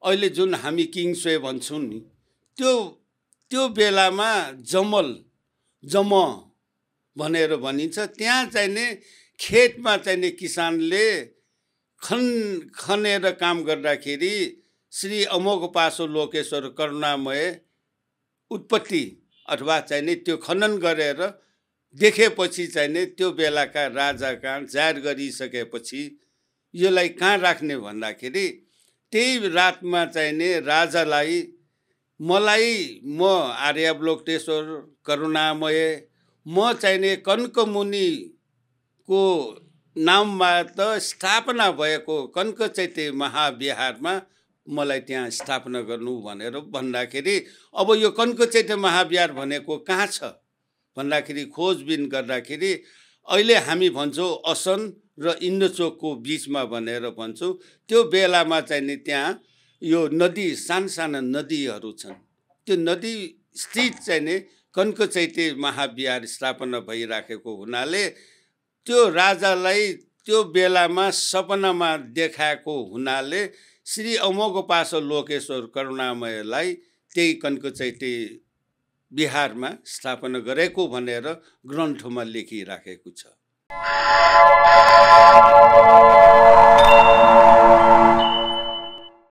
अहिले जुन हामी किङस्वे भन्छौँ नि त्यो बेलामा जम भनेर भनिन्छ। त्यहाँ चाहिँ नि खेतमा चाहिँ नि किसानले खनेर काम गर्दाखेरि श्री अमोघपासो लोकेश्वर करुणामय उत्पत्ति अथवा चाहिँ नि त्यो खनन गरेर देखेपछि चाहिँ नि त्यो बेलाका राजा कहाँ जाहेर गरिसकेपछि यसलाई कहाँ राख्ने भन्दाखेरि त्यही रातमा चाहिँ नि राजालाई म आर्यावलोकेश्वर करुणामय म चाहिँ नि कनकमुनिको नाममा त स्थापना भएको कनक चैत्य महाविहारमा मलाई त्यहाँ स्थापना गर्नु भनेर भन्दाखेरि अब यो कनक चैत्य महाविहार भनेको कहाँ छ भन्दाखेरि खोजबिन गर्दाखेरि अहिले हामी भन्छौँ असन र इन्द्रचोकको बिचमा भनेर भन्छौँ। त्यो बेलामा चाहिँ नि त्यहाँ यो नदी साना नदीहरू छन्। त्यो नदी स्थित चाहिँ नि कनक चैत्य महाविहार स्थापना भइराखेको हुनाले त्यो राजालाई त्यो बेलामा सपनामा देखाएको हुनाले श्री अमोघपासो लोकेश्वर करुणामयलाई त्यही कनक चैत्य विहारमा स्थापना गरेको भनेर ग्रन्थमा लेखिराखेको छ।